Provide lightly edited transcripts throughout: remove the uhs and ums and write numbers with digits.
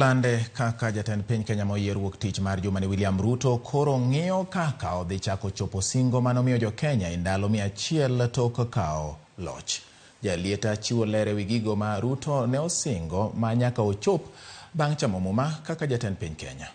Lande kaka jatend piny Kenya moyier wuok tich mar jumani William Ruto koro ng'iyo kaka odhi chako chopo singo manomiyo jo Kenya e ndalo 100 tok kawo loch. Jalieta chiwo ler ewi gigo ma Ruto ne osingo ma nyaka ochop bang' chamo muma kaka jatend piny Kenya.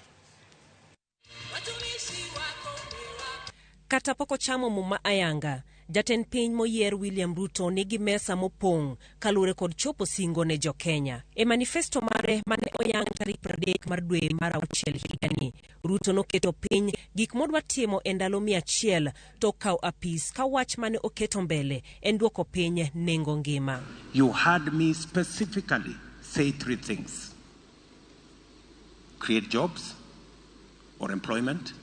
Kata pok ochamo muma ayanga, jatend piny moyier William Ruto nigi mesa mopong' kaluwore kod chopo singo ne jo-Kenya. E manifesto mare mane oyang tarik 30 mar dwe mar auchiel higani, Ruto noketo piny gik modwa timo e ndalo 100 tok kawo apis ka wach mane oketo mbele en duoko piny nengo ngima. You heard me specifically say three things: create jobs or employment,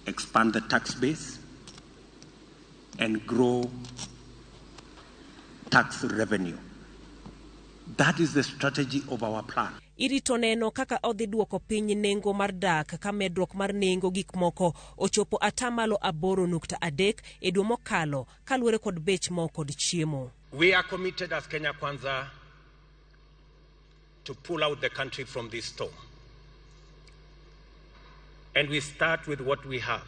expand the tax base, and grow tax revenue. That is the strategy of our plan. Irito neno kaka odhi duoko piny nengo mar dak ka medruok mar nengo gik moko ochopo atamalo 8.3 e dwe mokalo kaluwore kod bech mo kod chiemo. We are committed as Kenya Kwanza to pull out the country from this storm. And we start with what we have.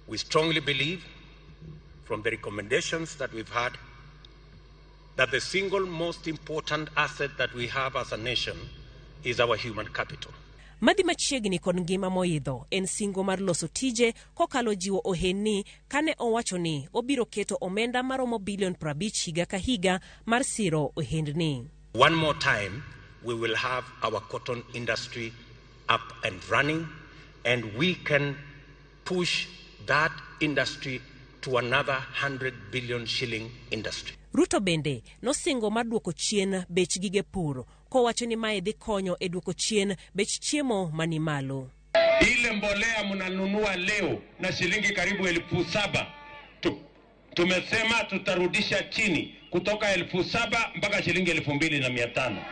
We strongly believe, from the recommendations that we've had, that the single most important asset that we have as a nation is our human capital. Madhi machiegni kod ngima moidho en singo mar loso tije kokalo jiwo ohendni kane owacho ni obiro keto omenda maromo bilion 50 higa ka higa mar siro ohendni. One more time, we will have our cotton industry up and running, and we can push that industry to another 100 billion shilling industry. Ruto bende nosingo mar duoko chien bech gige pur kowacho ni mae dhi konyo e duoko chien bech chiemo mani malo. Ile mbolea mnanunua leo na shilingi karibu 7,000 tu, tumesema tutarudisha chini kutoka 7,000 mpaka shilingi 2,500.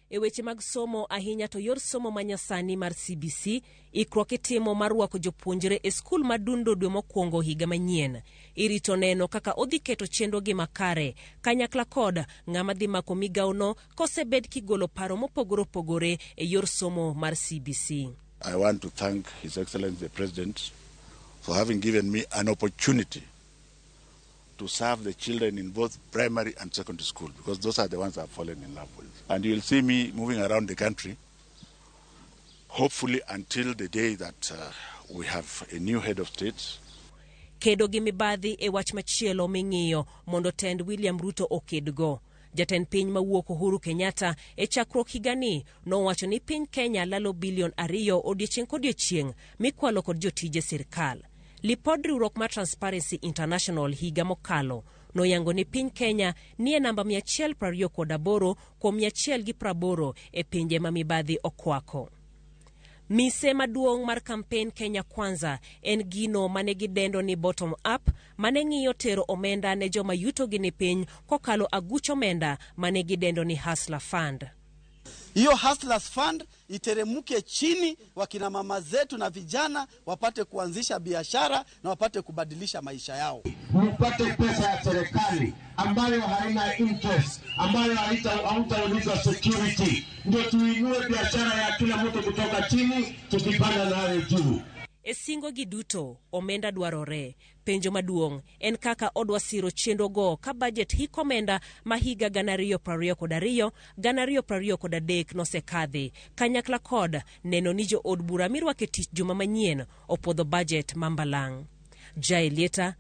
E weche mag somo ahinya to yor somo manyasani mar CBC, ikruok itimo mar rwako jopuonjre e skul madundo dwe mokwongo higa manyien. Irito neno kaka odhi keto chenrogi makare kanyakla kod ng'ama dhi mako migawono kosebed kigolo paro mopogore opogore e yor somo mar CBC. I want to thank His Excellency the President for having given me an opportunity to serve the children in both primary and secondary school, because those are the ones I've fallen in love with. And you'll see me moving around the country, hopefully until the day that we have a new head of state. Kedo gi mibadhi e wach machielo ming'iyo mondo tend William Ruto okedgo. Jatend piny mawuok Uhuru Kenyatta e chakruok higani nowacho ni piny Kenya lalo bilion 2 odiechieng' kodiechieng' mikwalo kod jotije sirkal. Lipod riwruok mar Transparency International higa mokalo noyango ni piny Kenya nie namba 128 kuom 180 e pinje ma mibadhi okwako. Mise maduong' mar kampen Kenya Kwanza en gino mane gidendo ni bottom up mane ng'iyo tero omenda ne joma yutogi ni piny kokalo aguch omenda mane gidendo ni Hustler Fund. Hiyo Hustlers Fund iteremke chini, wakina mama zetu na vijana wapate kuanzisha biashara na wapate kubadilisha maisha yao. Mpate pesa ya serikali ambayo haina interest, ambayo hautaulizwa security, ndio tuinue biashara ya kila mtu kutoka chini tukipanda nayo juu. E singo gi duto, omenda dwarore. Penjo maduong' en kaka odwa siro chenro go ka bajet hik omenda ma higa 2022, 2023 nosekadhi, kanyakla kod neno ni jo od bura mirwake tich juma manyien opuodho bajet ma mbalang'. Jaelieta.